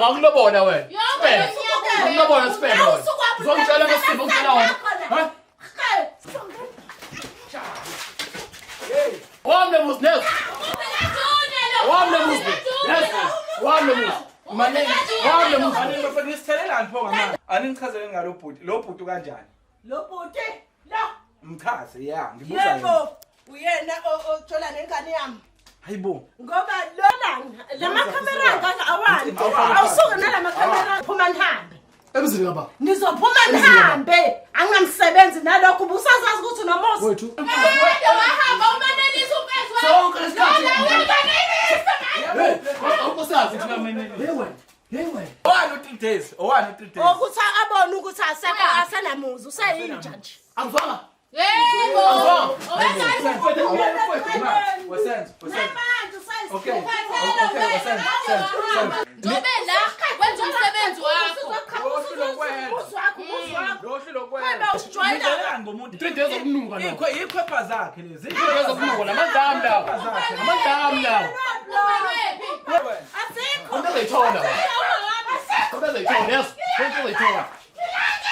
Ngakulobola wena. Yonke Sibheke. leminyaka. Ngakulobola sibheke wena. Uzongitshela ngesimo ngitshela wona. Ha? Wami lo muzi nezwe. Wami lo muzi. Nezwe. Wami lo muzi. Maningi. Wami lo muzi. Anini bafethu nisithelelani pho ngamanje? Aningichazele ngalo bhuti. Lo bhuti kanjani? Lo bhuti lo Mchaze ya, ngibuza yena. yebo uyena othola nengane yami. Hayibo. Ngoba lona lamakhamera angaka awani. Awusuke nalamakhamera phuma nihambe. Emzini kababa. Nizophuma nihambe. Anginamsebenzi nalokho ubusazazi ukuthi unomuzi. Wethu. Kade wahamba umanelisa umfezi wakho. Sonke lesikhathi. Lola uyamanelisa manje. Hey, kodwa unkosikazi. Hey wena. Hey wena. Owani u3 days, owani u3 days. Ukuthi abone ukuthi asekho asenamuzi useyinja nje. Angizwanga. Yebo. Owengane. Wesenzo, wesenzo. Namanje Okay. usayisikhuphathela Okay, wesenzo, senzo, senzo. Njobe la wenza umsebenzi wakho. Lohle lokwenza. Usijwayela. Ngomuntu. 3 days okunuka lo. Ikho ikhwepha zakhe lezi. 3 days okunuka la amadamu lawo. Amadamu lawo. Ubelwephi? Asikho. Into ezoyithola wena. Into ezoyithola yes. Into ezoyithola.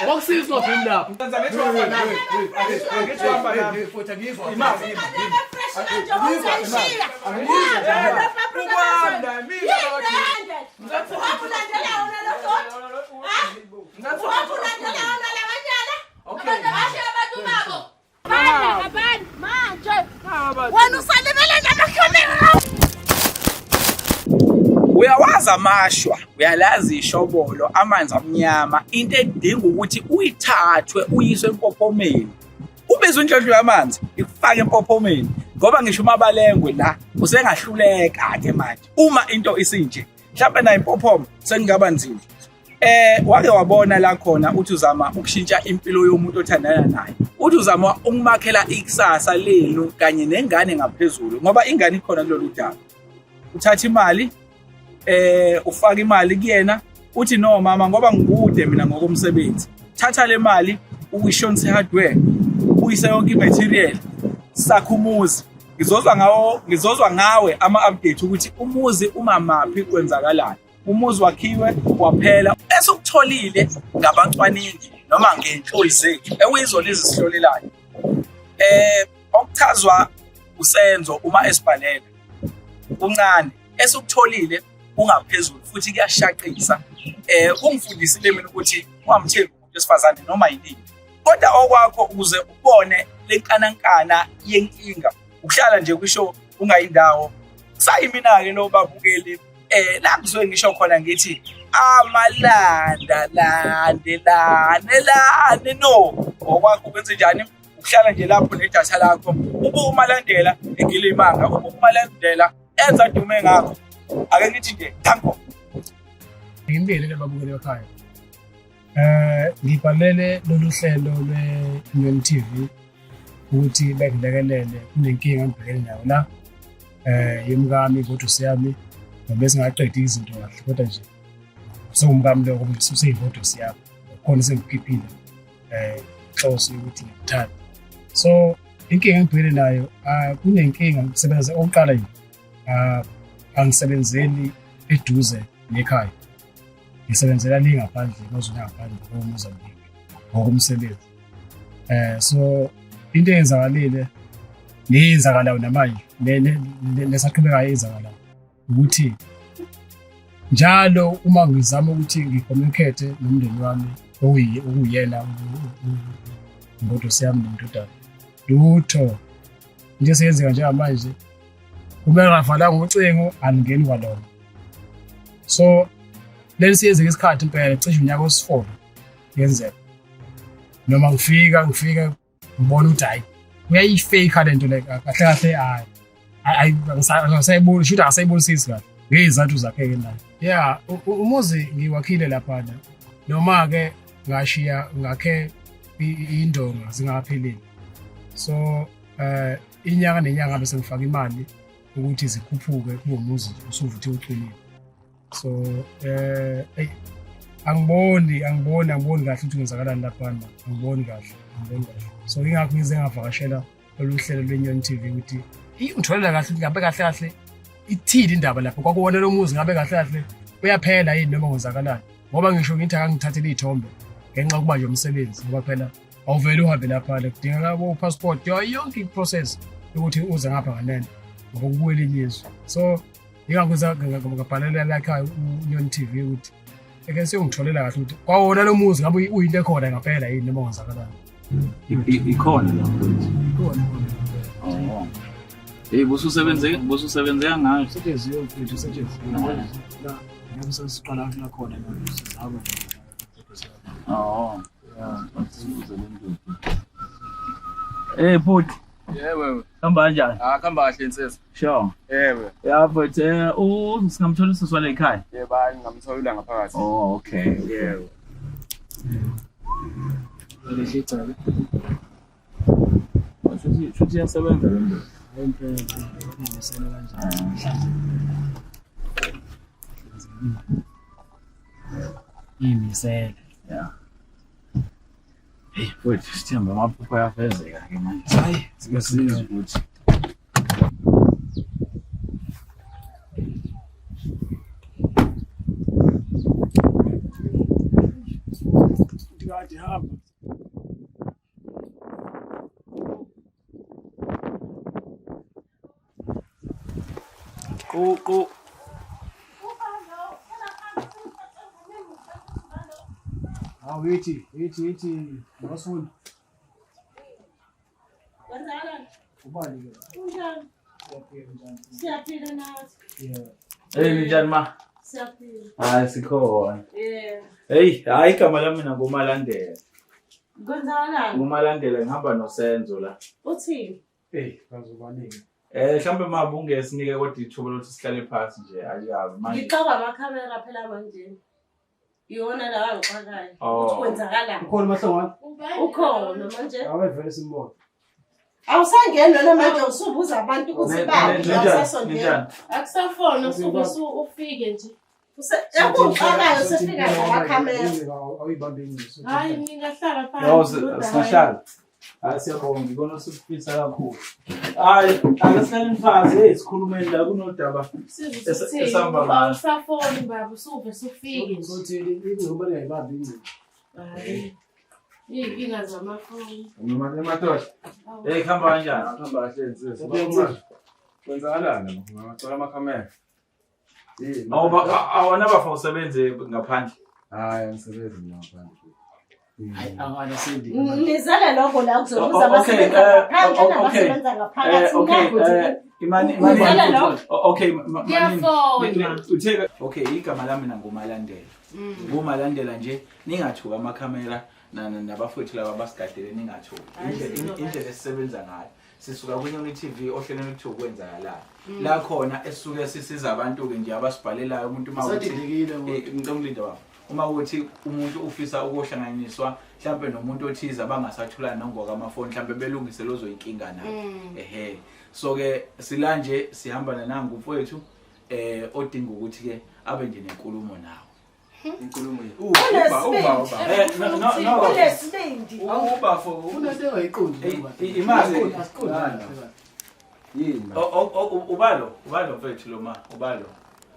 Wakusiza ungavumi lapho. Senza ngithi uhamba nami. Ngithi uhamba nami. Futhi angizwa. Imali, imali. Ukwanda, mina Okay. Abantu abashiya abantu babo. Bana abani. Manje wena usalibele namakhamera. Uyawazi amashwa, uyalazi ishobolo, amanzi amnyama, into edinga ukuthi uyithathwe uyiswe empophomeni. Ubiza unhlohlo yamanzi, ikufake empophomeni. Ngoba ngisho umabalengwe la usengahluleka ke manje. Uma into isinje, mhlawumbe nayo impophoma sekungaba nzima. Wake wabona la khona uthi uzama ukushintsha impilo yomuntu othandana naye. Uthi uzama ukumakhela ikusasa lenu kanye nengane ngaphezulu ngoba ingane ikhona kulolu daba. Uthatha imali ufaka imali kuyena uthi no mama ngoba ngikude mina ngokomsebenzi. Thatha le mali uyishonise hardware, uyise yonke imaterial sakha umuzi. Ngizozwa ngawo ngizozwa ngawe ama update ukuthi umuzi umamaphi kwenzakalani. Umuzi wakhiwe waphela esukutholile ngabacwaningi noma ngenhloli zethu ekuyizo lezi sihlolelayo. Okuchazwa uSenzo uma esibhalela kuncane esukutholile kungaphezulu futhi kuyashaqisa. Kungifundisile mina ukuthi ungamthembi umuntu wesifazane noma yinini. Kodwa okwakho ukuze ubone lenkanankana yenkinga ukuhlala nje kwisho ungayindawo. Kusayimina-ke lo babukeli la ngisuke ngisho khona ngithi amalanda landelane lane no okwakho kwenze njani ukuhlala nje lapho nedatha lakho ubuke umalandela egila imanga ubuke umalandela enza dume ngakho ake ngithi nje thanko Ngimbili babukeli ekhaya. Ngibhalele lolu hlelo lwe-Union TV ukuthi bengilekelele kunenkinga engibhekene nayo la yemkami ingoduso yami ngoba singaqedi izinto kahle kodwa nje sewumkami lokho useyingoduso yami khona sengikhiphile inhloso yokuthi ngimthande. So inkinga engibhekene nayo kunenkinga ngisebenza okokuqala nje angisebenzeli eduze nekhaya. Ngisebenzela le ngaphandle emazweni angaphandle koMozambique ngokomsebenzi. So into eyenzakalile neyenzakalayo namanje nesaqhubekayo eyenzakalayo ukuthi njalo uma ngizama ukuthi ngicommunicate nomndeni wami okuyena ingoduso yami nendodana lutho into eseyenzeka njengamanje uma engavalanga ucingo angingeni kwalona. So leli siyenzeka isikhathi impela cishe unyaka wesi-4 yenzeka. Noma ngifika ngibona ukuthi hayi uyayifake lento le kahle kahle hayi hayi angisayiboni shuthi angisayibonisisi kahle ngeyizathu zakhe ke naye. Yeah, umuzi ngiwakhile laphana noma ke ngashiya ngakhe indonga zingapheleli. So inyanga nenyanga bese ngifaka imali ukuthi zikhuphuke kube umuzi usuvuthiwe uqinile. So angiboni kahle ukuthi kwenzakalani laphana, angiboni kahle. So ingakho ngize ngavakashela lolu hlelo lweNyoni TV ukuthi ingitholela kahle ukuthi ngabe kahle kahle ithini indaba lapho kwakuwona lo muzi ngabe kahle kahle uyaphela yini noma kwenzakalani, ngoba ngisho ngithi akangithathele iy'thombe ngenxa yokuba nje umsebenzi, ngoba phela awuvele uhambe lapha le kudingeka bo-passport yonke i-process yokuthi uze ngapha nganeno ngoba kukwelinye izwe. So yingakho ngabhalela la ekhaya u-Union TV ukuthi eke siyongitholela kahle ukuthi kwawona lo muzi ngabe uyinto ekhona ngampela yini noma kwenzakalani. Ikhona la mfowethu. Ikhona. Oh. Hey, bususebenzeka ngayo. Setshenziwe mfowethu, setshenziwe. La njengoba sesiqala la khona manje sizama. Oh. Hey bhuti. Yebo. Hamba kanjani? Ah, khamba kahle insizwa. Sure. Yebo. Ya bhuti, singamthola usisi wale ekhaya? Yebo, hayi ngingamthola ngaphakathi. Oh, okay. Yebo. Leli icala. Shuthi iyasebenza le nto. Hayi impela ngimisele kanjani. Imisele. Yeah. Hey, mfowethu, sithemba amaphupho ayafezeka ke manje. Hayi, Sike sizwe ukuthi kade hamba. qu qu Hawu yithi, yithi, yithi, nosifuna. Kwenzakalani? Ubani ke? Kunjani? Siyaphila njani? Siyaphila nathi. Yeah. Hey, ninjani ma? Siyaphila. Hayi sikhona. Yeah. Hey, hayi igama lami mina nguMalandela. Kwenzakalani? Ngumalandela ngihamba noSenzo la. Uthini? Hey, bazobaningi. Mhlawumbe ma ungesinike kodwa ithuba lokuthi sihlale phansi nje ayikabi manje. Ngixaka amakhamera phela manje. Iwona lawa angixakayo. Oh. Ukuthi kwenzakalani? Ukhona uMahlongwane? Ukhona manje. Awe vele simbone. Awusangeni wena manje usubuza abantu ukuthi baphi Ninjani? awusasondela. Ninjani? Akusafona usuke ufike nje. Ekuxakayo sefika namakhamera. Awuyibambe ingqiso. Hayi ngingahlala phansi. No, singahlala. Hayi siyabonga ngibona usufisa kakhulu. Hayi, ake sihlale phansi, hey sikhulumeni la kunodaba. Esihamba ngayo. Awusafoni baba usuve sufike nje. Sothini ingoba ngayibambi ingqiso. Hayi. Iy'nkinga zamafoni. Emadoda. Hey, khamba kanjani? Khamba kahle insizwa. Kwenzakalani? Ngicela amakhamera. Yini? Awona bafa usebenze ngaphandle. Hayi, angisebenzi mina ngaphandle. Hayi angasendi. Nizele lokho la kuzobuza Okay, abasebenza ngaphandle okay. nabasebenza ngaphakathi. Okay, Nakuthi imani Ngizele imani. lokho. Okay, manini. Kuyafonwa. Uthe okay, igama lami mina nguMalandela. Ngumalandela nje ningathuka amakhamera nabafowethu laba abasigadele ningathuki. Indlela esisebenza ngayo. Sisuka kwiNyoni TV ohlelweni oluthiwa Kwenzakalani. La khona esisuke sisiza abantu-ke nje abasibhalelayo umuntu uma ukuthi Usadidekile kodwa. Ngicela ungilinde baba. Uma kuthi umuntu ufisa ukuhlanganiswa mhlambe nomuntu othize abangasathulana nongokamafoni mhlambe belungise lozoyinkinga naye. Ehhe. So ke sila nje sihamba nanangu mfowethu odinga ukuthi ke abe nje nenkulumo nawe. Inkulumo yini? Unesibindi. Uba. No. Unesibindi. Uba for Unento engayiqondi. Imali. Asiqondi. Yini? Ubalo, ubalo mfowethu lo ma, ubalo.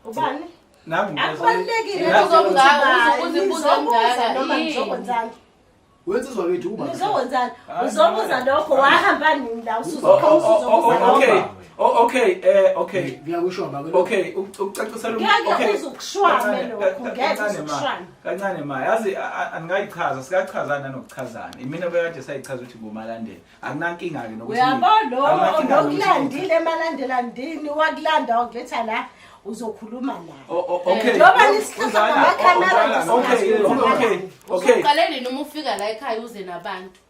Ubani? Nami Akubalulekile Nami- ukuthi Uzobuza, ubani. uzibuza Nizobuza noma yini? nizokwenzani? Wensizwa wethu uba. Nizokwenzani? Hayi, Uzobuza lokho wahamba nini la usuzoqhamuka usuzobuza Okay. lokho. Okay, okay. Ngiyakusho baba. Okay, ukucacisela Ngeke uze ukushwame lokho, ngeke uze ukushwame. Kancane ma, yazi angingayichaza, sikachazana nokuchazana. Imina bekade sayichaza ukuthi nguMalandela. Akunankinga ke nokuthi. Uyabo lo Akunankinga nokuthi- lokulandile emalandela ndini wakulanda wakuletha la uzokhuluma naye. Okay. Njengoba nisihlahla ngamakhamera Okay, okay. Okay. Usuqale nini uma ufika la ekhaya uze nabantu?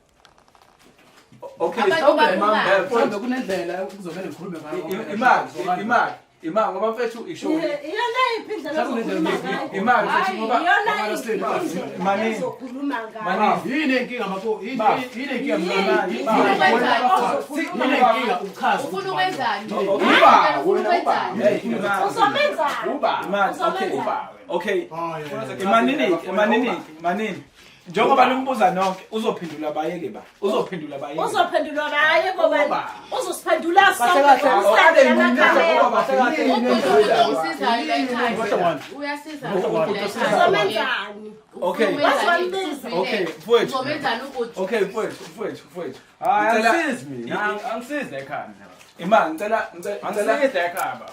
Okay. Abantu baphuma. Mhlawumbe kunendlela kuzomele ngikhulume ngayo. Imali, imali, imali ngoba mfethu isho. Iyona yiphi indlela ozokhuluma ngayo? Imali mfethu ngoba Iyona yiphi indlela ozokhuluma ngayo? Manini. Yini inkinga bafo? Yini inkinga Yini mama? Yini inkinga uchaza. Ufuna ukwenzani? Uba, Ufuna ukwenzani? Hey, imali. Uzomenzani? Imali, okay. Uzomenzani? Okay. Imanini, imanini, imanini. Njengoba nimbuza nonke uzophendula bayeke ba. Uzophendula bayeke. Uzophendulwa baye kobani? Uzosiphendula Kahle kahle. sonke lamakhamera. Ubhuti ongisizayo la ekhaya. Uyasiza ubhuti la ekhaya. Uzomenzani? Okay. Wazombiza. Okay, mfowethu. Uzomenzani ubhuti? Okay, mfowethu, mfowethu, mfowethu. Hayi, Ngicela- angisizi mina. Angisizi la ekhaya mina. Ima, ngicela ngicela ngicela Angisizi la ekhaya baba.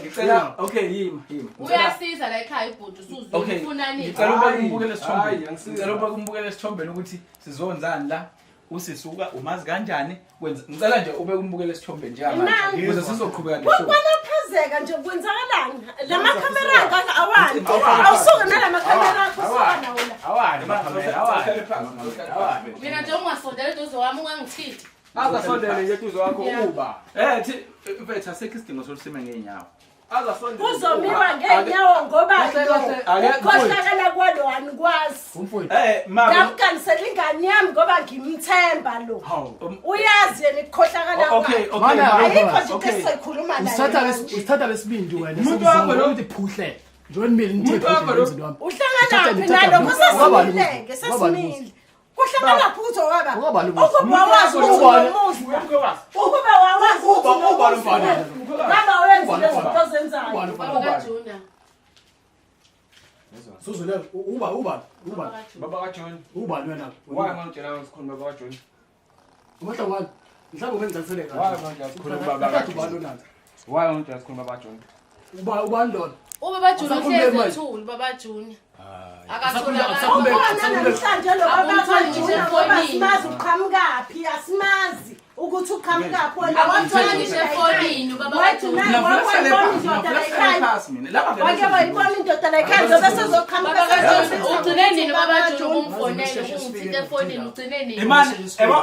ngicela okay yima yima. Ngicela- Uyasiza la ekhaya ubhuti usuzwile Okay. ufuna nini? Ngicela ubeke Hayi, umbukele esithombeni. hayi, angisizi. Ngicela ubeke umbukele esithombeni ukuthi sizonzani la. Usisuka umazi kanjani? Kwenza ngicela nje ubeke umbukele esithombeni njengamanje Imali. ukuze sizoqhubeka neshow. Kwanaphazeka nje kwenzakalani? Lamakhamera angaka awani? Awusuke nalamakhamera akho usuka nawo la. Awani amakhamera, awani. Awani. Mina nje ungasondela eduze wami ungangithinti. Azasondele nje eduze wakho uba. Thi mfethu asekho isidingo sokusime ngeenyawo. Azasondele. Kuzomiwa ngeenyawo ngoba Kahle, kahle. Ake- ukukhohlakala kwalo anikwazi. Umfowethu. Mama. Ngamganisela ingane yami ngoba ngimthemba lo. Hawu. Uyazi yena ukukhohlakala Okay, kwakhe. okay. Mana, mama. Ayikho nje into Okay. esizoyikhuluma naye. Usithatha manje. usithatha lesibindi wena. Umuntu wakho lo- ukuthi phuhle. Njengoba nimile Umuntu nithethe wakho lo- emzini wami. Uhlanganaphi nalokho sesimile-ke sesimile. Kuhlanganaphi ukuthi waba? Ungabali umuzi. Ukuba wawazi ukuthi Ungabali. unomuzi. Ukuba wawazi ukuthi Ubani unomuzi. umfana? Ngaba wenzi lezi zinto ozenzayo. Ubani Baba umfana? kaJunior. Suzule uba uba uba Baba kaJunior. Baba kaJohn. ubani wena? Why ngangitshela ukuthi khona baba kaJohn? Umahla wami. Mhlawumbe ubengicasele kahle. Why ngangitshela ukuthi khona baba Ubani kaJohn? lona? Why ngangitshela ukuthi khona baba kaJohn? Uba ubani lona? Ubaba Junior Asakhulumi uhlezi manje. ethule baba Junior. Asakhulumi- Akatholakali. asakhulumi- Ukhona namhlanje lo baba Akumtholi ngisho kaJunior ngoba efonini. asimazi uqhamukaphi, asimazi ukuthi uqhamukaphi wena. Akumtholi ngisho efonini ubaba Wathi kaJunior. naye wayibona indoda la ekhaya. phasi mina. Laba Wake wayibona indoda la ekhaya njengoba sezoqhamuka Baba kaJunior sezoqhamuka ugcine nini baba baba Junior ukumfonela ukungithinta efonini ugcine nini? Imani, ebo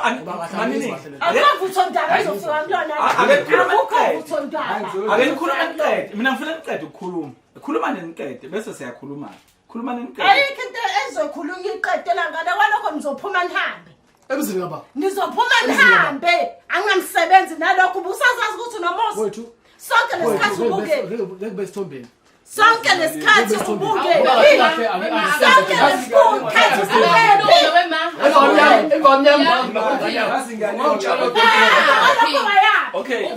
manini. Akuvutho ndaba ezofika kulona. Ake nikhulume Akukho niqede. vutho ndaba. Ake nikhulume niqede. Mina ngifuna niqede ukukhuluma. Khuluma niqede bese siyakhuluma. Khuluma niqede. Ayikho into ezokhulunywa iqedela ngale kwalokho nizophuma nihambe. Emzini kaba. Nizophuma nihambe. Anginamsebenzi nalokho ubusazazi ukuthi unomuzi. Wethu. Sonke lesikhathi ubuke. Ngeke kube esithombeni. Sonke lesikhathi ubuke. Kahle kahle Sonke lesikhathi ubuke. Akulunge wema. Emva Yazi ngane. Alokho wayaphi? Okay.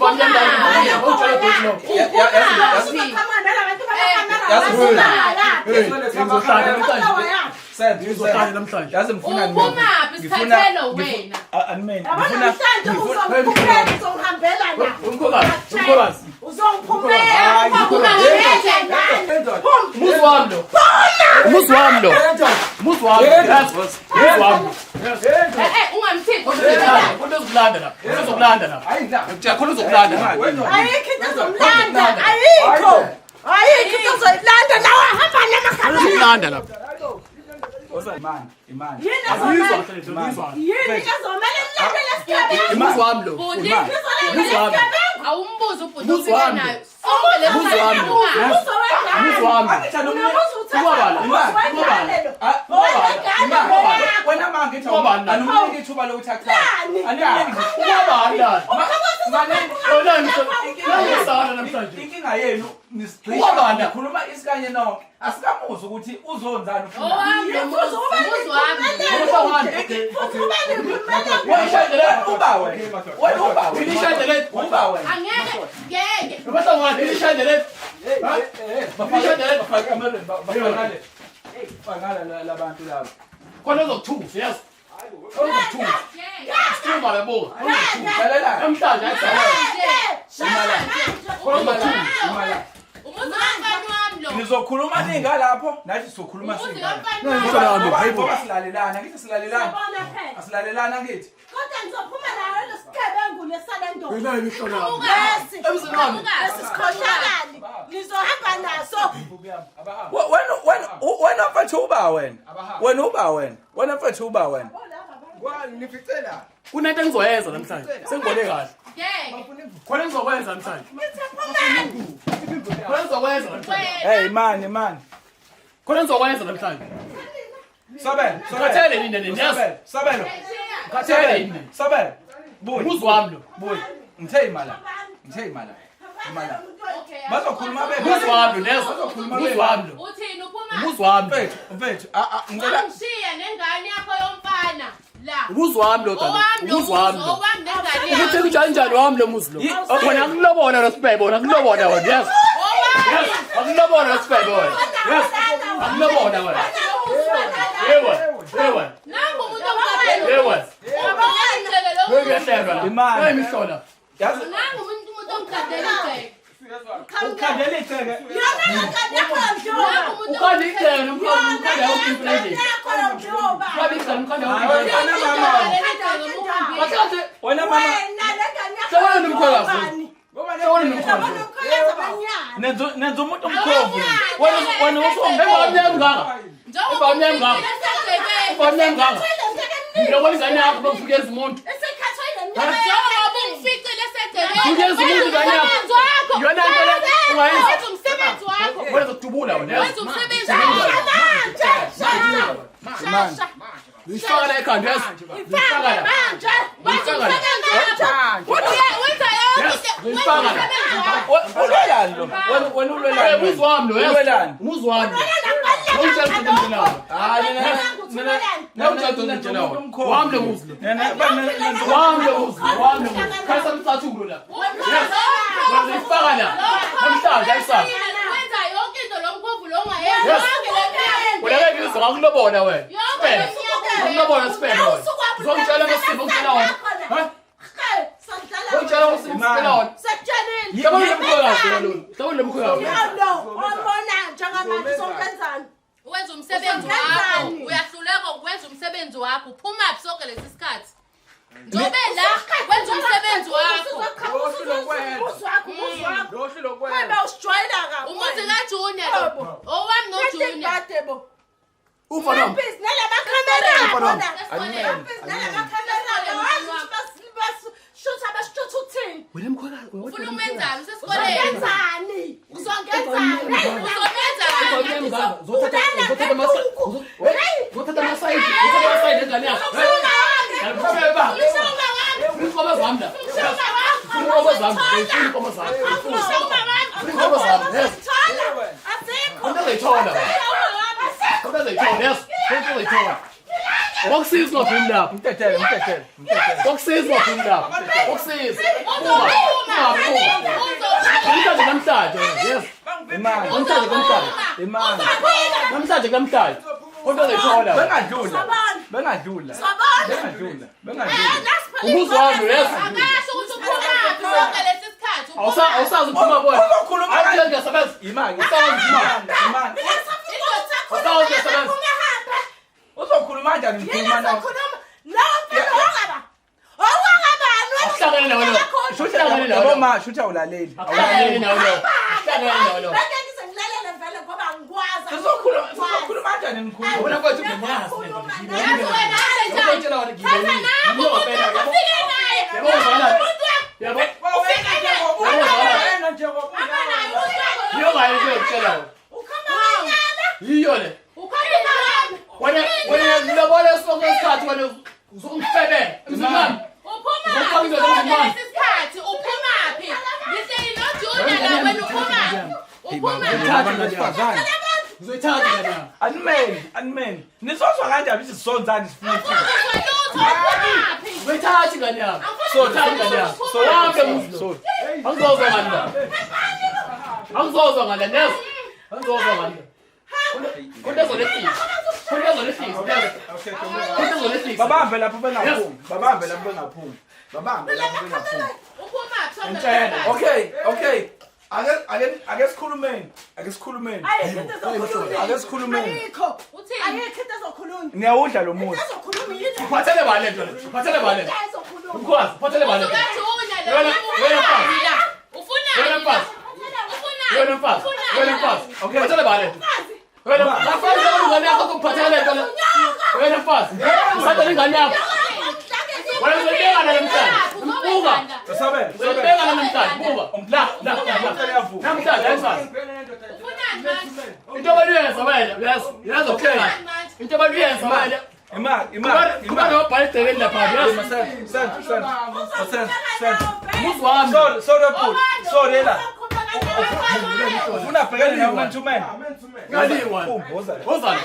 Send. Ngizohlala namhlanje. Yazi ngifuna Uphumaphi sithathelo wena? Animeni. Yabona Ngifuna namhlanje uzongiphumela uzongihambela la. Umkhokazi, umkhokazi. Uzongiphumela Uphuma Umuzi wami lo. Umuzi wami lo. Umuzi wami. Umuzi wami. Ungamthinti. Khona uzokulanda lapha. Khona uzokulanda lapha. Hayi la. Khona uzokulanda lapha. Ayikho into ezomlanda, ayikho. Ayikho into ozoyilanda nawe hamba namakhamera. Uzokulanda lapha. Imani, imani. Yini ezomele? Ngizwa. Yini ezomele nilande lesigebengu? Umuzi wami lo. Bhuti, Nizolandela lesigebengu? awumbuzi ubhuti Umuzi ofike wami. nayo. Sonke Umuzi wami. lesikhathi Umuzi wengane. Umuzi wami. Unomuzi uthatha Ubaba la. umuzi wengane lo. Ah, Owengane Imani. lo. Wena ma ngithi Ubani la? anumniki ithuba lokuthi achaze. Lani? Anumniki. Ubani la? Ngisana namhlanje. Inkinga yenu nisigqisha Ubani la? nikhuluma isikanye nonke. Asikamuzwa ukuthi uzonzani ufuna. Owami lo muzi, umuzi wami. Futhi ubani ngikhulumela Wena uba wena. Wena uba wena. Ilishadele. Uba wena. Angeke, ngeke. Bahlangane, ilishadele. Bafaka kamereni, bafaka Faka labantu laba. Khona uzokuthusa, yes. Khona uzokuthusa. Ngeke. Sikhuluma yabo. Lalela. Namhlanje ayisala. Umuzi kamfana wami lo. Nizokhuluma ningalapho, nathi sizokhuluma Umuzi singala. kamfana wami. Hayi ngoba silalelana, ngithi silalelana. Yabona phela. Asilalelana ngithi. Kodwa ngizophuma nayo lesigebengu lesale ndoda. Wena imihlola yami. Lesi. Emzini wami. Lesi sikhohlakali. Nizohamba naso. Wena wena wena mfethu uba wena. Wena uba wena. Wena mfethu uba wena. Kwani nificela? Kunento engizoyenza namhlanje. Sengibone kahle. Ngeke. Khona engizokwenza namhlanje. Khona engizokwenza namhlanje. Hey man, man. Khona engizokwenza namhlanje. Sabelo, Ngikhathele nina nina, yes. Sabelo, Sabelo. Ngikhathele nina. Sabelo. Buyi. Umuzi wami lo. Buyi. Ngithe imala. Ngithe imala. Imala. Okay. Bazokhuluma be. Umuzi wami lo, nezwa? Bazokhuluma Umuzi be. wami lo. Uthini uphuma? Umuzi wami. Mfethu, mfethu, a a ngicela Wangishiya nengane yakho yomfana la. Umuzi wami lo, dade. Owami lo Umuzi wami muzi, lo. owami nengane Ukuthi yakho. kunjani njani wami lo muzi lo. Wena akulobola lo sibhebo, wena akulobola wena. Yes. Owami. Yes. Akulobola lo sibhebo wena. Yes. Akulobola wena. Yebo. Yebo. Nangu umuntu omqabele. Yebo. Ugceke lo muntu. Kuyahlelwa la. Imali. Kuyimihlola. Yazi Nangu umuntu omgadela igceke. ukhandela igceke. Nangu umuntu Ukhanda igceke nomkhozi umkhanda yonke into endlini. Ukhanda igceke umkhanda yonke into endlini. Wena mama. Kahle kahle Wena mama. Sewona nomkhwekazi. Sewona nomkhwekazi. Nenza nenza umuntu omkhovu. Wena wena Emva kweminyaka emingaka. Emva kweminyaka emingaka. Emva kweminyaka emingaka. Ngilobola ingane yakho bengifukeza umuntu. Njengoba ungificile esegcekeni. Ufukeza umuntu ingane yakho. Umsebenzi wakho. Iyona nto le ungayenza. Wenza umsebenzi wakho. Wena uzokudubula wena. Wenza umsebenzi wakho. Shasha. Uyifaka la ekhanda yes. Uyifaka la. Wenza umsebenzi wakho. Wenza yonke into. Wenza umsebenzi wakho. Ulwelani lo? Wena wena ulwelani? Umuzi wami lo yes. Ulwelani? Umuzi wami. Ungitshela ukuthi ngimtshela wona. Hayi mina Nawutshela ukuthi ngimtshela wona. Wami lo muzi lo. Nena Wami lo muzi lo. Wami lo muzi. Khayisa umcathulo la. Wena uyifaka la. Namhlanje ayisana. Wenza yonke into lo mkhovu lo ongayenza. Yes. Yonke le minyaka. Wena ngeke ngizwe ngakulobola wena. Yonke le minyaka. Ngakulobola sibheke wena. Uzongitshela ngesimo ngitshela wona. Ha? Uzongitshela ngesimo ngitshela wona. Yabona lomkhwekazi wena lona. Yabona lomkhwekazi. Wenza umsebenzi wakho. Uyahluleka ukwenza umsebenzi wakho. Uphuma phi sonke lesi sikhathi? Njobe la wenza umsebenzi wakho. Umuzi kaJunior lo. Owami noJunior. Ufa nami. Wena mkhwekazi. Ufuna umenzani usesikoleni? Uzomenzani? Uzothatha amasayidi. Uzothatha amasayidi engane yakho. Inkomo zami la. Inkomo zami. Inkomo zami. Inkomo zami. Yes. Into ezoyithola. Into ezoyithola. Yes. Into ezoyithola. Wakusiza ungaphumi lapho. Mtetele, mtetele, mtetele. Wakusiza ungaphumi lapho. Wakusiza. Ungaphumi. Namhlanje namhlanje. Yes. Imali. Namhlanje namhlanje. Imali. Namhlanje namhlanje. Into ezoyithola. Bengadlula. Bengadlula. Bengadlula. Bengadlula. Umuzi wami yes. Akasho ukuthi uphumaphi sonke lesi sikhathi. Awusazi ukuphuma bona. Uzokhuluma Awuthi ngiyasebenza. Imali. Usazi ukuphuma. Imali. Uzokhuluma kanjani ngikhuluma nawe? Akuhlangene nawe lo. Shutha yabo ma, shutha awulaleli. Akuhlangene nawe lo. Akuhlangene nawe lo. Sizokhuluma sizokhuluma kanjani ngikhuluma? Wena mfowethu ngiyazi lento. Yazi wena Ngiyotshela kanjani? wena Thatha nakho umuntu wakho ufike naye. Yabo zala. Umuntu wakho Yabo. Wena njengoba wena njengoba abanaye umuntu wakho. Yiyo ngayo ngiyotshela wena. Yiyo le. Ukhomba wami. Wena wena ngilobole sonke isikhathi wena uzongifebela. Emzini Uphumaphi sonke lesi sikhathi? Uphumaphi? Ngihleli noJunior la wena uphumaphi? Uphumaphi? Besifazane. Ngizoyithatha ingane yakho. Animeni, animeni. Nisozwa kanjani ukuthi sisonzani sifuna Angifuni ukufika? ukuzwa lutho uphumaphi? Ngizoyithatha ingane yakho. Angifuni Thatha ingane ukuzwa yakho. lutho Wami uphumaphi? muzi lo. Angizozwa ngani la. Angizozwa ngale neza. Angizozwa ngale. Kunto ezolehlisa. Kunto ezolehlisa. Kunto ezolehlisa. Babambe lapho bengaphumi. Babambe lapho bengaphumi. Babambe lapho bengaphumi. Uphumaphi sonke lesi Ngitshela. sikhathi? Okay, okay. Ake ake ake sikhulumeni. Ake sikhulumeni. Ake sikhulumeni. Uthini? Niyawudla lo muzi. Uphathele bani lento le? Uphathele bani lento? Umkwazi, uphathele bani lento? UkaJunior lo. Wena wena mfazi. Ufunani la? Ufunani Wena la? mfazi. Ufunani? Wena mfazi. Ufunani Wena la? mfazi. Uphathele bani lento? Wena mfazi ingane yakho ukuphathele lento le. Wena mfazi. Usathe ingane yakho. Wena uzoyibeka namhlanje. Buka. Usabela, usabela. Uzoyibeka namhlanje. Buka. La la la. Namhlanje ayiswazi. Ufunani manje? Into abaluyenza wena, uyazi, uyazi okay. Ufunani manje? Into abaluyenza wena. Imali, imali, Kuba imali. nobhala egcekeni lapha, uyazi. Send, send, send, send. Umuzi wami. Sorry, sorry bhuti. Sorry la. Ufuna abhekane nawe man to man. Ngaliwa. Woza. Woza.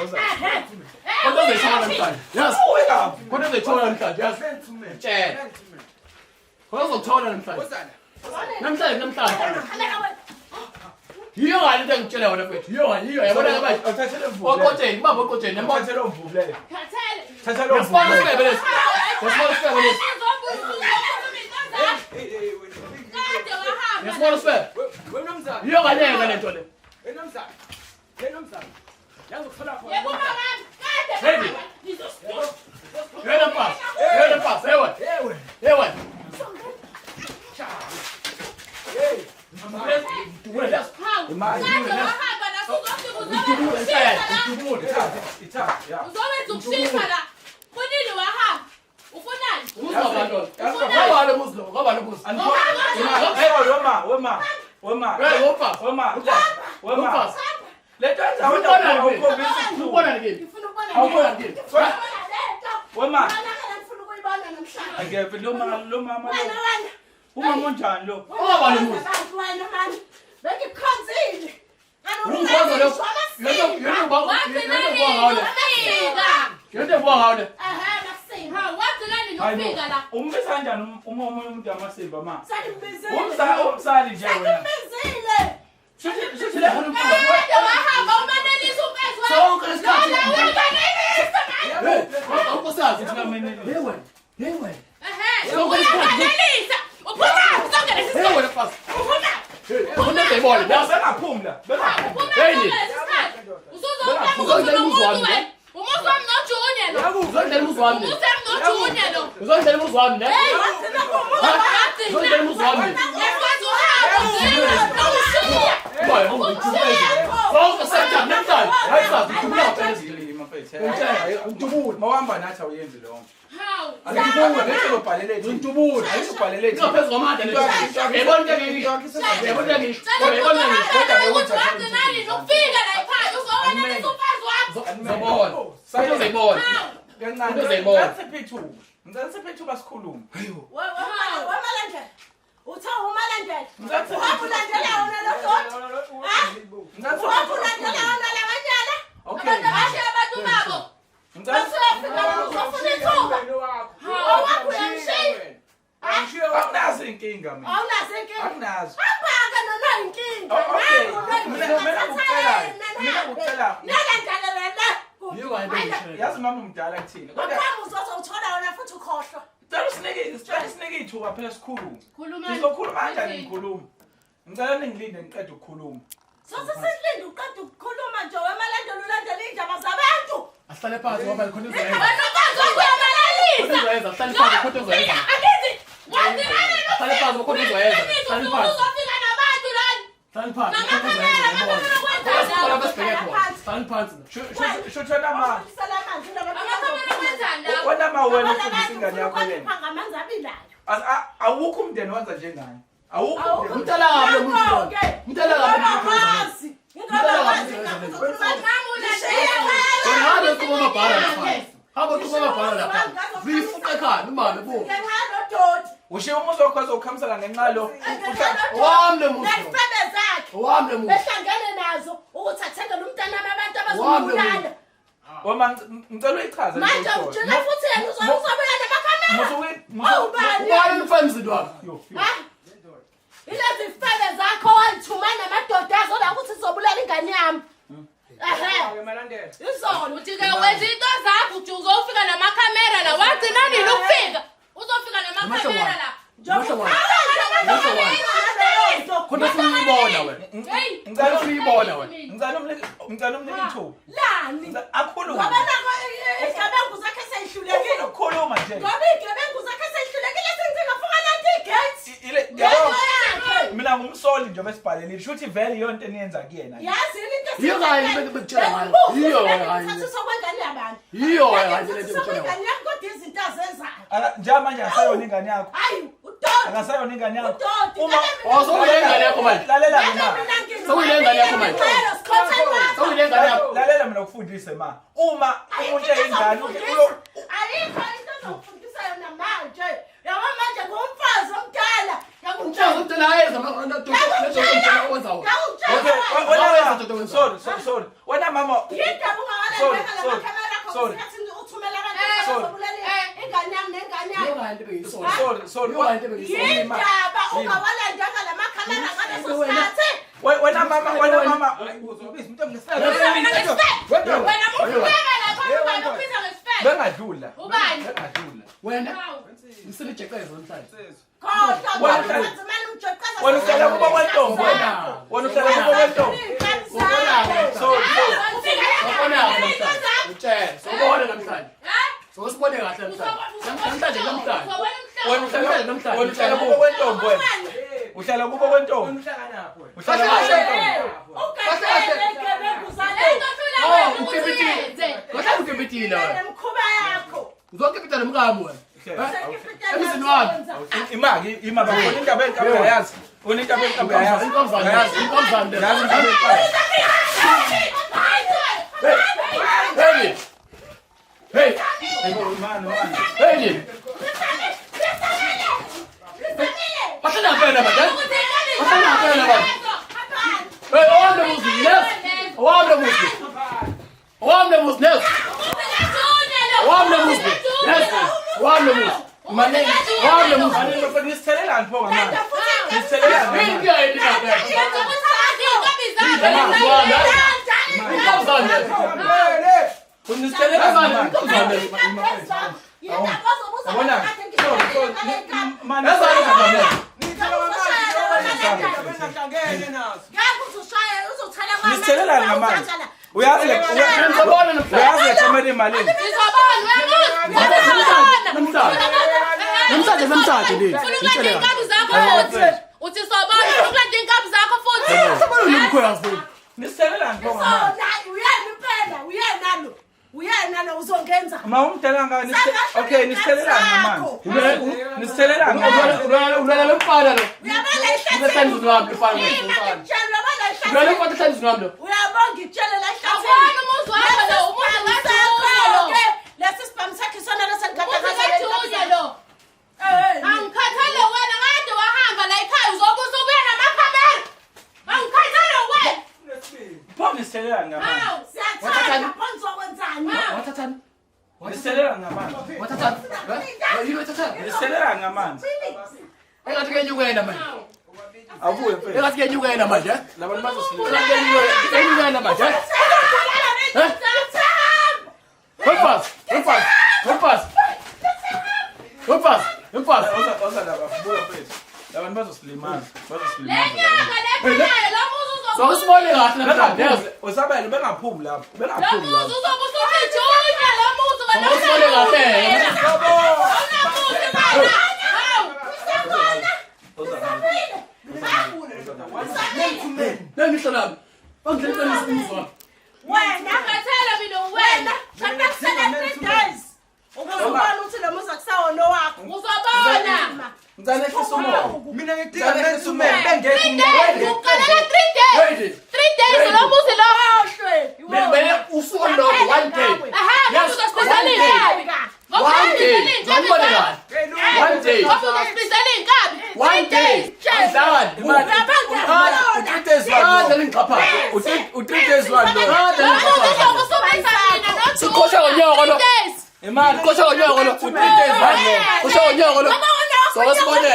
Kodwa uzoyithola namhlanje. Yes. Kodwa uzoyithola namhlanje. Yes. Tshela. Kodwa uzothola namhlanje. Namhlanje namhlanje. Yiyo kanye into engitshela yona mfethu. Yiyo kanye yiyo yabona ke manje. Awuthathe le mvubu. Oqotsheni bamba oqotsheni yabona. Thathe lo mvubu leyo. Khathele. Thatha lo mvubu. Yasibona isifebe lesi. Yasibona isifebe lesi. Kade wahamba. Yasibona isifebe. Yiyo kanye ke lento le. Yebo mama, kade Hey. wahamba. Ngizosibona. Yena mfazi. Yena mfazi. Hey wena. Hey wena. Hawu. Imali. Kade wahamba la uzofika uzobe ushisa la. Ithathe, ya. Uzowenza ukushisa la. Kunini wahamba? Ufunani? Umuzi wabantu. Ngabani umuzi lo? Ngabani umuzi? Hey, wema, wema. Wema. Hey, womfazi. Wema. Wema. Womfazi. Lento yenza Ubona wena nini? ukhombisa isikhulu. Ubona nini? Ngifuna ukubona Awubona lento. nini? Ngifuna ukubona lento. Wema. Yonakala ngifuna ukuyibona namhlanje. Angeve lo mama lo mama Wena lo. wena. Umama onjani lo? Ungabani umuzi. Abantu wena mani. Bengikukhonzile. Umkhozo lo. Yento yento ba Wagcina yento nini ba ngawo le. ukufika? Yento ba ngawo le. Ehhe makusinga. Hawu, wagcina nini Hayi bo. ukufika la? Umbiza kanjani uma omunye umuntu amasimba ma? Sengimbizile. Umzali umzali nje wena. Sengimbizile. Shuthi shuthi le Kade wahamba umanelisa umfazi wakho. Sonke lesikhathi. Lona uyamanelisa manje. Hey, kodwa unkosikazi. Hey wena. Hey wena. Ehhe, Sonke lesikhathi. uyamanelisa. Uphumaphi sonke lesi Hey sikhathi? wena mfazi. Uphumaphi? Hey, khona into eyibona. Yazi. Bengaphumla. Bengaphumla. Uphumaphi sonke lesi sikhathi? Usuzocabanga ukuthi Uzondlela umuzi unomuntu wami, wena. Umuzi wami noJunior lo. Uzondlela umuzi wami. Umuzi wami noJunior lo. Uzondlela umuzi wami ne? Hey, Wagcina kumuzi. wagcina. Uzondlela umuzi wami. Umfazi uhamba, ugcina, ushiya. Boy, Sonke senja namhlanje. Hayi mfazi, udubula phela izinto. Ungidubule. Mawuhamba nathi awuyenzi lonke. Hawu. Angidubule, ngeke ubhalele thina. Ngidubule. Angeke ubhalele thina. Ingaphezu kwamandla le. Uyayibona into engisho? Uyayibona into engisho? Uyayibona into engisho? Cela ukuthi wagcina nini ukufika la ekhaya uzowanelisa umfazi wakho. Uzobona. Uzoyibona. Hawu. Kancane. Uzoyibona. Ngicela siphe ithuba. Ngicela siphe ithuba sikhulume. Wemalandela. Uthe umalandela. Ngicela Uhamba ulandela wona lo doti. Ngicela Uhamba ulandela wona lamanyala. Okay. Abantu abashiya abantu babo. Ngicela Bese uyafika la uzofuna ithuba. Owakho uyamshiya. Akunazo inkinga mina. Awunazo inkinga. Akunazo. Hamba-ke nona inkinga. Oh, okay. Nangu Mina lo mina inkinga. ngikucela. Thatha Mina yena, ngikucela. Nalandela la. Yiyo kanye into engisho. Yazi mama umdala kuthina. Kodwa Ngaphambi uzozowuthola wona futhi ukhohlwa. cela usinike sicela usinike ithuba phela sikhulume. Khuluma. Sizokhuluma kanjani ngikhuluma? Ngicela ningilinde ngiqede ukukhuluma. Sose silinde uqeda ukukhuluma nje wemalandela ulandela iy'ndaba zabantu. Asihlale phansi ngoba khona izoyenza. Wena umfazi wakho uyamanelisa. Khona izoyenza, asihlale phansi khona izoyenza. Akithi wagcina nini Hlale phansi khona izoyenza. Hlale phansi. Uzofika nabantu lana. Hlale phansi khona izoyenza. Namakhamera, amakhamera Khona kwenzani? besibheke khona. Hlale phansi. Shuthu wena ma. Awufundisela amanzi laba Amakhamera kwenzani la? Wena ma wena ufundisa ingane yakho yena. Ngamanzi abilayo. Awukho umndeni wenza njengani. Awukho umndeni. Umntala kabi lo muntu lo. Umntala kabi lo muntu lo. Ngingabakwazi. Ngingabakwazi. Mama ulandela. Wena habe uqhuba amabhala lapha. Habe uqhuba amabhala lapha. Zifuqa ekhanda umame bo. Ngenxa yalodoti. Ushiya umuzi wakho azokhamisela ngenxa lo. Owami lo muzi. lo. Nezifebe zakhe. Owami lo muzi. Behlangene nazo ukuthi athengele umntanami abantu Wami lo abazomubulala. Wema ngicela uyichaze. Manje ujike futhi yena uzobuya namakhamera. Awubani? Ubani umfana emzini wakhe? Ha? Ilezi zifebe zakho wayithuma namadoda azola ukuthi izobulala ingane yami. Ehhe. Izolo. Uthi ke wenza into zakho uthi uzofika namakhamera la. Wagcina nini ukufika? Uzofika namakhamera la. Khona ufuna uyibona wena. Hey. Khona ufuna uyibona wena. Ngicela umnike ngicela umnike ithuba. Lani? Akhulume. Ngoba nako izigebengu zakhe seyihlulekile. Ufuna ukukhuluma nje. Ngoba izigebengu zakhe seyihlulekile sengizingafunga lanti igate. Ile Lento yakhe. mina ngumsoli nje besibhalelile. Shuthi vele iyonto eniyenza kuyena. Yazi yini into Yiyo kanye into ebengikutshela ngayo. Yiyo kanye. Ngithathiswa kwengane yabantu. Yiyo kanye le nto Ngithathiswa engikutshela ngayo. kwengane yami kodwa izinto azenzayo. Njengamanje akasayona ingane yakho. Hayi, udoti. Akasayona ingane yakho. Udoti. Uma Oh, sewuyile ingane yakho manje. Lalela mina. Sewuyile ingane yakho manje. Sewuyile ingane yakho. Lalela mina ukufundise ma. Uma umuntu eyingane Ayikho into ozongifundisa yona manje. Yabo manje ngumfazi omdala. Umfazi omdala ayeza Okay, sorry, sorry, sorry. Wena mama, Yindaba ungawalandela la makhamera akho ngesikhathi uthumela abantu abazobulala ingane yami nengane yami. Sorry, sorry. Yindaba ungawalandanga la makhamera ngaleso sikhathi. Wena mama, wena mama. Wena muhleka lapha ubani ubiza ngesifebe. Bengadlula. Ubani? Bengadlula. Wena ngiselijeqeza namhlanje. Khohlwa Wena uhlala kubo kwentombi wena. Wena uhlala kubo kwentombi. Sorry, sorry. Sawubona namhlanje. Utshela, sawubona namhlanje. Sawusibone kahle namhlanje. Namhlanje namhlanje. Wena uhlala wena uhlala kubo kwentombi wena. Uhlala kubo kwentombi. Uhlala kubo kwentombi. Oh, ukepitile. Kahle ukepitile wena. Nemkhuba yakho. Uzokepita nomkami wena. Emzini wami. Imaki, imaki khona indaba enkabi uyayazi. Khona indaba enkabi uyayazi. Inkomzane, inkomzane. Yazi indaba enkabi. Hey. Hey. Mani, mani. Hey. Bahlala ngempela abantu. Bahlala ngempela abantu. Hey, owami lo muzi, yes. Owami lo muzi. Owami lo muzi, yes. Owami lo muzi. Yes. Owami lo muzi. Mane, Owami lo muzi. mane bafethu nisithelelani pho ngamanje? Nisithelelani? Yini yini ngempela? Inkomzane. Nisithelelani ngamanje? Yabona? Sorry, sorry. Mane, nisithelelani ngamanje? Uyazi le Ngizobona namhlanje. uyazi le camera imalini? Namhlanje. Namhlanje namhlanje le. Ufuna ukulanda iy'nkabi zakho futhi. Uthi sobona ufuna ukulanda iy'nkabi zakho futhi. Sabona nomkhwekazi. Nisithelelani pho ngamanje? Uyena impela, uyena lo. Uyena lo uzongenza. Ma umdala kangaka okay, nisithelelani ngamanje? Nisithelelani ngamanje? Ulala lo mfana lo. Uyabona Uhlala emzini wami lo mfana. Ulala lo mfana uhlala emzini wami lo. Uyabonga ngitshele la Awubona umuzi wakho lo, umuzi kaJunior lo. Lesi sibhamu sakhe isona Umuzi lesengigadakaza. kaJunior lo. Angikhathele wena kade wahamba la ekhaya uzobe usubuya namakhamera. Angikhathele wena. Pho nisithelelani ngamanje? Hawu. Siyathanda pho nizokwenzani? Wathathani? Nisithelelani ngamanje? Wathathani? Yini wathathani? Nisithelelani ngamanje? Engathi kuyenyukela manje. Awubuye mfethu. Engathi kuyenyukela manje. eh? Labantu bazosilela. Engathi kuyenyukela manje. eh? Eh? Wemfazi, wemfazi, wemfazi. Wemfazi, wemfazi. Oza oza laba buya mfethu. Labantu bazosilimaza, Le bazosilimaza. nyanga le phelele lo muzi uzobe Sawusibone kahle namhlanje. Yes. Osabele bengaphumi lapho, Lo bengaphumi muzi lapho. uzobe usuthi Junior lo muzi wena. Sawusibone kahle. Awunamuzi wena. Hawu. Oza Nami lami. Bangidlela umuzi wami. Wena Ngikhathele mina wena. wena kusele 3 days. Ukuzobona ukuthi lo muzi akusawona owakho. Uzobona. Ngicela ehlisa umoya. Mina ngidinga Ngicela ehlisa umoya. Bengekho 3 days. Uqalela 3 days. Hey. 3 days lo muzi lo. Mina usuku olulodwa one day. Aha, Yes, uzosibizela one day. iy'nkabi. One day. Ngibone kahle. One day. Ngoba uzosibizela iy'nkabi. One day. Angidlali. U3 days one. Kade lingixhaphaza. U3 days one lo. Kade Lo muzi lingixhaphaza. uzobe usubiza mina no Siqosha ngonyoko lo. 3 days. Imali. Qosha ngonyoko lo. U3 days one lo. Qosha ngonyoko lo. Sawusibone.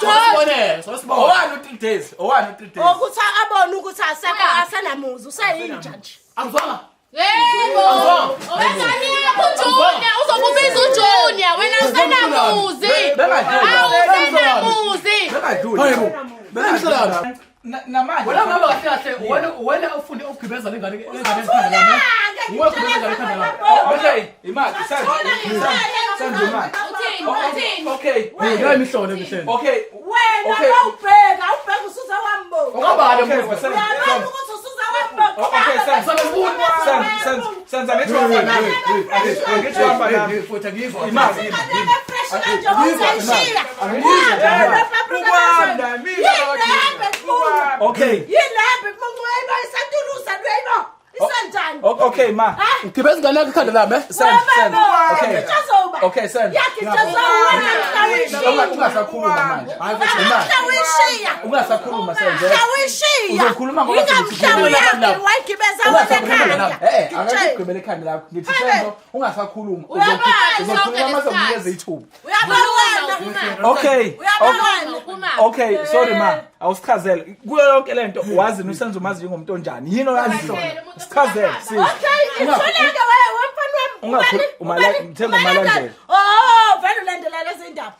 Sawusibone. Sawusibone. Owani u3 days? Owani u3 days? Ukuthi abone ukuthi asekho asenamuzi useyinja nje. Angizwanga. Yebo. Owengane yakho uJunior uzokubiza uJunior wena usenamuzi. Bengadluli. Awusenamuzi. Bengadluli. Hayibo. Bengadluli. Namanje. Wena mama kahle kahle wena wena ufunde ukugibeza lengane lengane ekhanda lami. Uwe ugibeza lengane ekhanda lami. Okay, imali. Send. Send imali. Uthini? Uthini? Okay. Hey, imihlolo emihlelo. Okay. Wena Okay. awubheka, awubheka usuze wambona. Ungabali Okay, umuzi. send. Uyabona ukuthi usuze wambona. Okay, send. Send, send, send. Angithi uhamba nami. Angithi uhamba nami. Futhi angizwa. Imali. Fresh kanje usayishiya. Ukwanda, mina Yilembe Okay. Yilembe mungu wenu isatulusa lweno. Isanjani? Okay ma. Ugibeza ingane yakho ikhanda lami, eh? Send, send. Okay. Okay. Okay, send. Ungasakhuluma manje. Hayi futhi Ma, Mhlawuyishiya. ungasakhuluma senze. Mhlawuyishiya. Uzokhuluma ngoba Ingamhlawuyakhe wayigibeza wena Ungasakhuluma ekhanda. lapha. Eh, akakugqibele ekhanda lakho. Ngithi Senzo ungasakhuluma. Uyabala Uzokhuluma sonke mase lesikhathi. nginikeza ithuba. Uyabona. Okay. Uyabona. Uphuma. Okay, sorry ma. Awusichazele. Kuyo yonke lento wazi usenzo umazi njengomuntu onjani. Yini oyazi sona? Sichazele sis. Okay, itholeke wewe wemfana wami. Ungakhulu- ngithenga umalandela. Oh, vele ulandela lezi ndaba.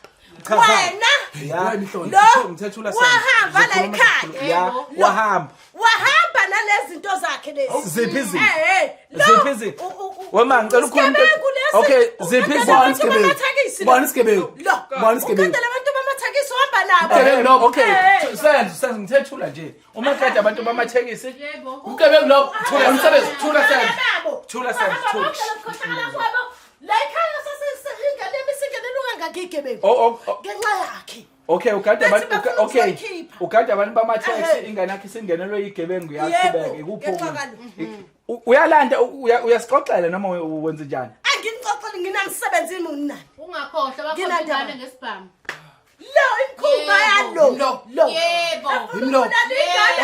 Chaza. Wena Ya, Lo, ngithethula wahamba la ekhaya. Ya, wahamba. Wahamba nalezi zinto zakhe lezi. Ziphi izinto? Eh, eh. lo, Ziphi izinto? Wema ngicela ukhulume into- Isigebengu lesi. Okay, ziphi Ukhandela izinto? abantu bamathekisi lo. Bani isigebengu? Lo. Bani isigebengu? Ukhandela abantu bamathekisi uhamba nabo. Isigebengu lokho. Okay, Eh. senzo senzo ngithethula nje. Uma kade abantu bamathekisi Yebo. Ubugebengu lokho. Thula, Umsebenzi. thula senzo. Nabo. Thula senzo, Bahamba thula. bonke lokukhohlakala kwabo. La ekhaya ingane yami isingenelwe kangaka igebengu. Oh oh oh, Ngenxa yakhe. okay ugade Bathi abantu bafuna okay ukuzoyikhipha. ugade abantu bamatheksi Ehhe. ingane yakhe isingenelwe igebengu Yebo, yaqhubeka ikuphi ngenxa okunye? kalo. Uyalanda uyasixoxela noma wenze njani? Anginixoxeli nginamsebenzi nginani. Ungakhohlwa bakhomba Nginandaba. ingane ngesibhamu. Lo imkhuba yalo. Lo. Lo. Yebo. Yimlo.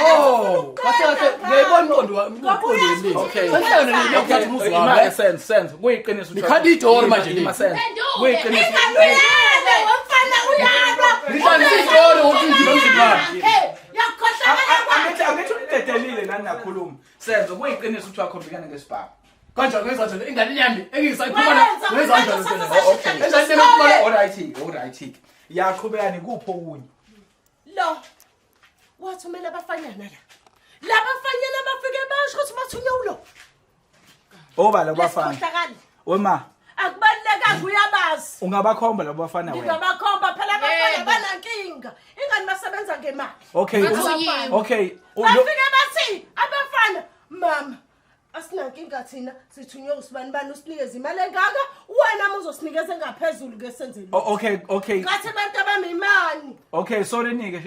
Oh, kahle kahle ngiyayibona umqondo wami, umqondo wami. Okay. Senhlangene nini yokuthatha umuzi wami? Ima sense sense kuyiqiniso ukuthi- Nikhanda idori manje Ima nini? sense. Phenduke. Kuyiqiniso. Ingane uyalwa, wemfana uyalwa. Nihlanganise idori ngokuthi ngidlule emzini wami. Yakhe, yakukhohlakala kwakhe. Angithi angithi unidedelile nani nakhuluma. Senzo kuyiqiniso ukuthi wakhombikana ngesibhamu. Kanjani ngenza njani ingane yami engiyisayiphuma Wenza, ngenza kanjani wenza, lento? sasa- Oh, okay. Enjani lento yokuphuma All right, all right. Yaqhubeka nikuphi okunye? Lo wathumela abafanyana la. Labafanyana bafike basho ukuthi bathunywe ulo. Oba labo bafana. Lesikhohlakali. Wema Akubalulekanga uyabazi. ungabakhomba labo bafana wena. Ngingabakhomba phela abafana Yebo. banankinga. Ingani basebenza ngemali. Okay. Bathunyiwe. Okay. Bafike bathi abafana mama asinankinga thina sithunywe usibani bani usinikeze imali engaka wena uma uzosinikeza engaphezulu ke senzele. Okay, okay. Ngathi abantu abamimani. Okay, sorry nike.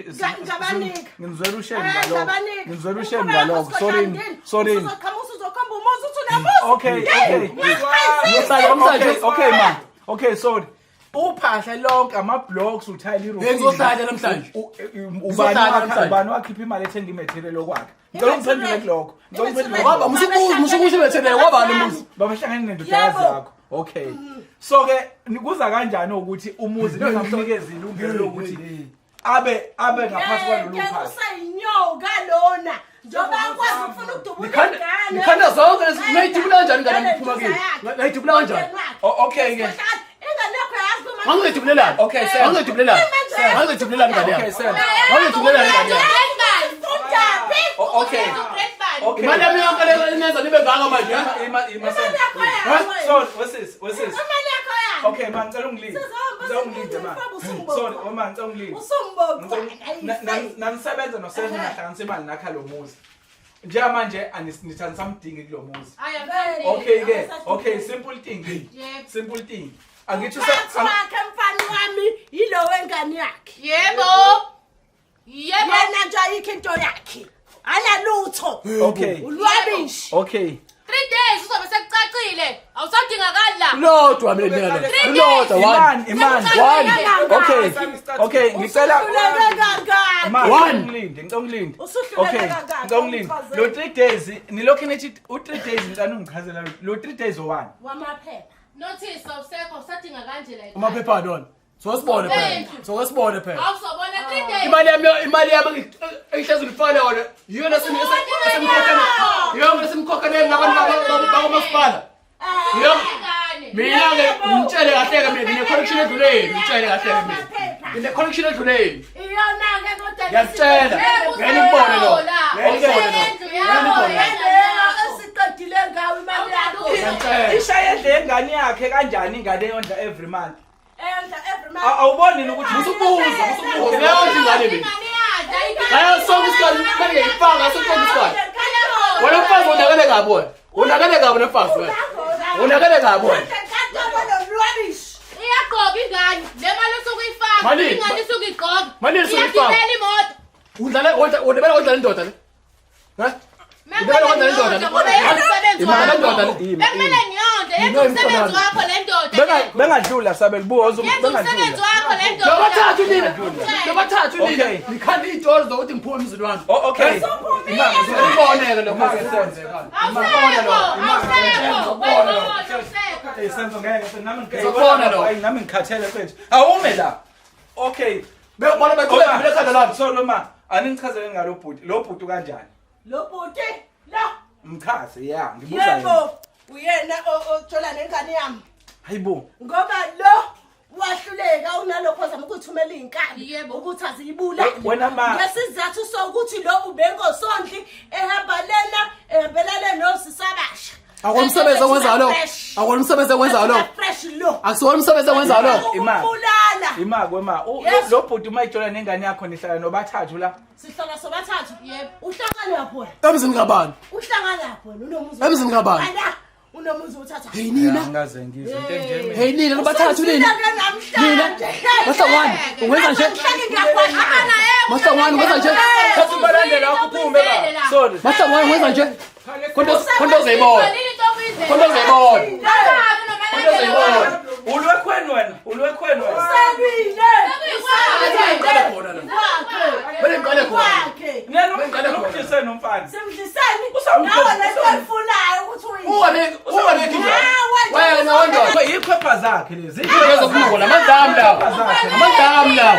Ngabanika. Ngizwela ushame Eh, ngalokho. ngabanika. Ngizwela ushame ngalokho. Sorry. Sorry. Uzoqhamuka uzokhomba umuzi uthi unamuzi. Okay, okay. Ngiyohlala Okay, namhlanje. okay ma. Okay, sorry. Uphahla lonke ama blocks uthayile iroof. Hey, ngizohlala namhlanje. Ubani Ngizohlala wakha namhlanje. ubani wakhipha imali ethenga imaterial yokwakha? Ngicela ungiphendule kulokho. Ngicela ungiphendule. Waba musukubuza musukusho bethele wabani umuzi. Babahlangene nendodakazi Yebo. yakho. Okay. So ke kuza kanjani ukuthi umuzi ningamnikezi ilungelo lokuthi abe ngaphansi kwalolu Ngeke phahla? usayinyoka lona. Njengoba akwazi ukufuna ukudubula Nikhanda ingane. nikhanda zonke lezi ngayidubula kanjani ingane yami iphuma kimi? Ngayidubula kanjani? Oh, okay ke. Ingane yakho yazi uma Ngangizidubulelani? Okay, Sam. Ngangizidubulelani? Ngangizidubulelani ingane Okay, yami? Sam. Ngangizidubulelani ingane yami? Fundaphi? Oh, okay. Okay. Imali yami yonke le nenza nibe ngaka manje. eh? Ima ima Sam. Imali yakho yazi. Sorry, wesisi, wesisi. Imali yakho yazi. Okay, ma ngicela ungilinde. Sizohamba Ngicela ungilinde ma. sizohamba, Sorry, oma ngicela ungilinde. Usumbocwana. Nanisebenza noSenzo nahlanganisa imali nakha lo muzi. Njengamanje nithi anisamdingi kulo muzi. Okay ke, okay, simple thing. Yebo. Simple thing. Angithi Phansi wakhe mfana wami yilo wengane yakhe. Yebo. Yebo. Yena nje ayikho into yakhe. Alalutho. Okay. Ulwabishi. Okay. 3 days uzobe sekucacile. Awusadingakali la. Lodwa mina lena. Lodwa one. Imani, imani. One. Okay. Okay, ngicela Usuhluleke kangaka. Ma, One. ngilinde, ngicela ungilinde. Usuhluleke Okay, kangaka, ngicela ungilinde. ungichazele. Lo 3 days nilokhu nithi u3 days ngicela ungichazela lo 3 days owani. Wamaphepha. Notice awusekho usadinga kanje la. Amaphepha lona. Sosibone phela. Sosibone phela. Awuzobona 3 days. Imali yami imali yami engihlezi ngifana yona. Yiyo lesimkhokheleni. Yiyo lesimkhokheleni labantu bakomasipala. Yiyo Ingane. mina ke ngitshele kahle ke mina ngine connection edluleni ngitshele kahle ke mina. Ngine connection edluleni. Iyona ke kodwa Ngiyakutshela. Ngeke nikubone lo. Ngeke nikubone lo. Ngeke nikubone lo. Leyo esiqedile ngawo imali yakho. Ngiyakutshela. Ishaye endle yengane yakhe kanjani ingane eyondla every month? Eyondla every month. Awuboni yini ukuthi Musukubuza, musukubuza. Ngiyayondla ingane mina. Ingane yadla ingane. Ngayo sonke isikhathi kumele ngiyifaka ngaso sonke isikhathi. Wena mfazi wonakele kabi wena. Wonakele kabi wena mfazi wena. Wonakele kabi wena. Iyagqoka ingane. Le mali osuke uyifaka. Malini? Ingane isuke igqoka. Malini isuke uyifaka? Iyagibela imoto. Udlala wena wena udlala indoda le. Ha? Ibeka kwenza le ndoda. Bekumele ngiyondle yenza umsebenzi wakho le ndoda. Bengadlula sabela buza Yenza umsebenzi wakho le ndoda. Nobathathu nina. Nobathathu nina. Nikhanda iy'tori zokuthi ngiphume emzini wami. Oh okay. Uboneke lokho esenzeka. Awusekho, awusekho. Awusekho. Hey Senzo ngeke nami Ngizokubona lo. ngikhathele. Nami ngikhathele mfethu. Awume la. Okay. Bona beqhubeka ngibile ekhanda lami. So lo ma aningichazele ngalo bhuti. Lo bhuti kanjani? Lo bhuti la Mchaze ya ngibuza yena. yebo uyena ojola nengane yami Hayibo. ngoba lo wahluleka unalokho azama ukuthumela iy'nkabi Yebo. ukuthi aziyibulale Wena ma- ngesizathu sokuthi lo ubengosondli ehamba lena ehambelane nosisabasha Akona umsebenzi owenzayo lo. Akona umsebenzi owenzayo lo. fresh lo Akusiwona umsebenzi owenzayo lo. Imali. Ukubulala Ima kwema. Yes. Lo bhuti uma ijola nengane yakho nihlala nobathathu la. sihlala sobathathu Yebo. uhlangana wena Emzini kabani? uhlangana wena unomuzi Emzini kabani? Wena, unomuzi uthatha Hey nina. Angaze ngizwe into enje mina. Hey nina nobathathu nina. Nina. Mahlangwane ungenza nje. Mahlangwane ungenza nje. Thatha umalandela wakho uphume ba. Sorry. Mahlangwane ungenza nje. Konto konto uzayibona. Konto uzayibona. Konto uzayibona. Ulwekhweni wena, ulwekhweni wena. Ngiqale khona la. Bele ngiqale khona. Nena nomdliseni nomfana. Simdliseni Usawumdlisa- nawe lento oyifunayo ukuthi uyidle. Ungane ungane Wena wondoda. Yikhwepha zakhe lezi. Ngizokunuka la madam la. Amadam la.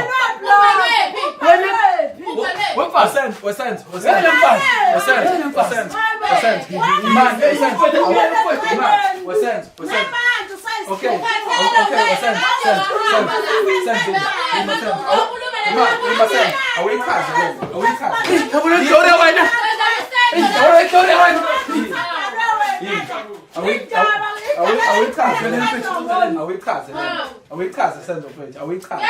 Wemfazi. Wesenzo, wesenzo, wesenzo. Wesenzo, wesenzo, wesenzo. Imani, wesenzo. Imani, wesenzo, wesenzo. Okay. Okay, wesenzo, senzo, senzo, senzo. Ima, senzo. Ima, ima, senzo. Awuyichaze lento, awuyichaze. Yabona Gloria wena. Yabona Gloria wena. Awuyichaze lento. Awuyichaze lento. Awuyichaze senzo mfethu, awuyichaze.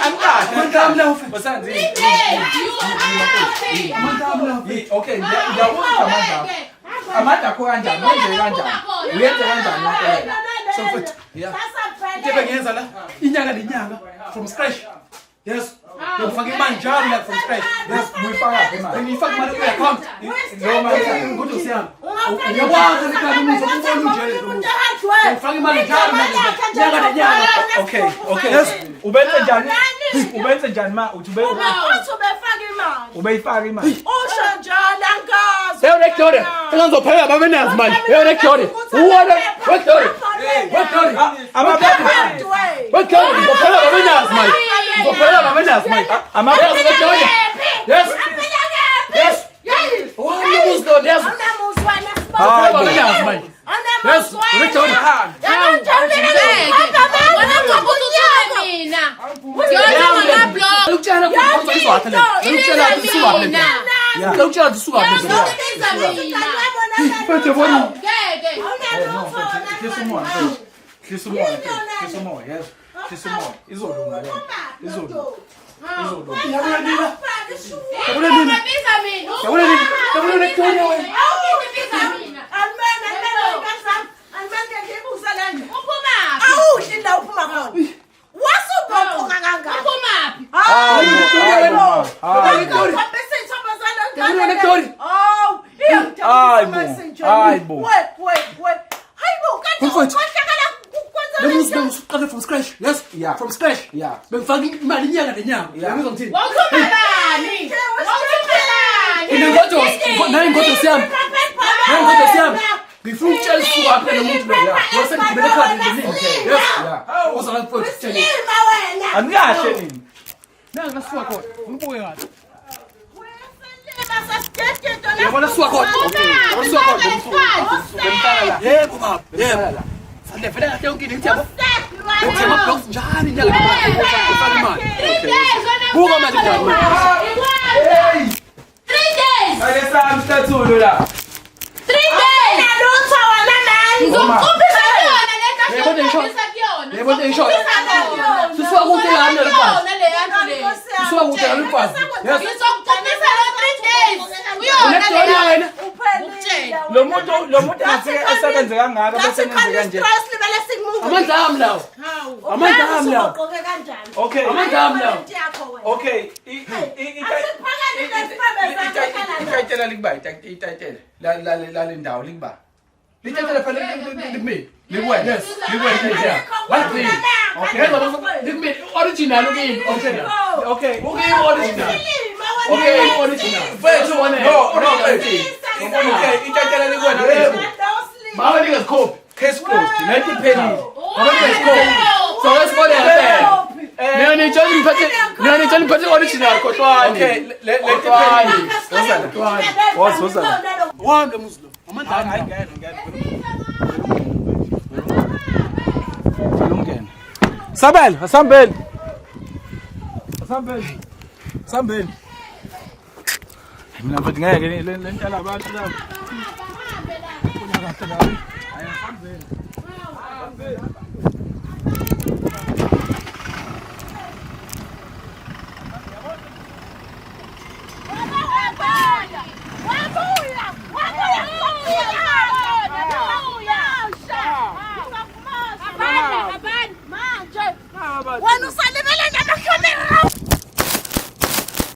Angikahle. Amadam la mfethu. Wesenzo. Amadam la. Okay, ngiyakuzwa amandla akho. Amandla akho kanjani? Wenze kanjani? Uyenze kanjani lento leyo? So mfethu. Into ebengiyenza la inyanga nenyanga from scratch. Yes. Ngifaka imali njalo la from scratch. Yes, uyifaka imali. Bengiyifaka imali ku account. Lo mali Ngodusi yami. Uyakwazi ukuqala umuzi ubona unje lo muzi. Ngifaka imali njalo nyanga nenyanga. Okay, okay. Yes. Ubenze njani? Ubenze njani ma uthi ube Uthi ubefaka imali. ubeyifaka imali? Usho njalo angazi. Hey Victoria, engazophela babenazi manje. Hey Victoria, uwona Victoria. Victoria, Amaphepha Victoria, ngizophela babenazi manje. Ngizophela babenazi manje. amaphepha Victoria. Yes. Yes. Wami umuzi lo yes. Hayi bo. Babenazi manje. Yes, Victoria. Ukutshela ukuthi izwatha le. Ukutshela ukuthi suka le. Ukutshela ukuthi suka le. Mfethu yabona. Hlisa umoya mfethu. Hlisa umoya mfethu. Hlisa umoya, yes. Hlisa umoya. Izolunga le. Izolunga. Izolunga. Yabona nina. Yabona nina. Yabona nina. Yabona Victoria wena. Awudli la uphuma khona. Wasubhoqoka kangaka. Hayi bo. Hayi bo. Yabona Victoria. Hawu, Hayi bo. Hayi bo. We we we. Hayi bo, kanti Mfowethu. ukhohlakala kwenza Le muzi bengisuqale from scratch. Yes. Yeah. From scratch. Yeah. Bengifaka imali inyanga nenyanga. Yeah. Ngizwa ngithini? Mina ngodosi, nayi ngodosi yami. Nayi ngodosi yami. Ngifuna ukutshela isuka phela lo muntu lo. Wasengigibele ekhaya nje. Okay. Yes. Yeah. Uza la mfowethu tshela. Silima wena. Anikahle nini? Nangi lasuka khona. Ngibuke kahle. Silima sasidededo la. Yabona suka khona. Yabona suka khona. Yebo baba. Yebo. Fanele vele kahle yonke into ngithi yabo. Ngithe ama blocks njalo inyanga nenyanga. Ufaka imali. Buka manje njalo. Hey! 3 days. Ake sami sithathulo la. 3 days. Lutho wena nani. Ngizokuqhuphisa kuyona le nto Yebo, ngisho. ngizokuqhuphisa kuyona. Yebo, ngisho. Ngizokuqhuphisa Sisuka kude kabi lo mfazi. kuyona le yanto le. Sisuka kude kabi mfazi. Yes. Ngizokuqhuphisa lo 3 days. Kuyona le Unekudona yanto. wena. Ngikutshela. Lo muntu lo muntu afike asebenze kangaka bese Ngathi nenze khona kanje. stress libele sikumuvela. Amandla ami lawo. Hawu. Amandla ami lawo. Uqoke kanjani? Okay. Amandla ami lawo. Into yakho wena. Okay. Asiphakele nesifebe sakho hlala naso. Itayitela likuba itayitela la le ndawo likuba. Lithethe phela likumina. Likuwena. Yes. Likuwena. Yeah. One three. Okay. Yezwa bese likumina original ukimi original. Okay. Ukimi original. Silima wena. Okay, original. Mfethu, One. no, no, mfethu. Okay, itayitela likuwena. Yebo. Mama ningazikhophi. Case closed. Lento iphelile. Mama ningazikhophi. So wesibone ngempela. Mina nitshela ngiphethe mina nitshela ngiphethe original khohlwani. Okay, lento Khohlwani. iphelile. Woza, woza. Wami lo muzi lo. Amandla ami. Hayi ngena ngena. Ungena. Sabelo, asambeni. Asambeni. Asambeni. Mina mfethu ngeke le nto yalabantu laba. Kahle kabi. Hayi asambeni. Asambeni.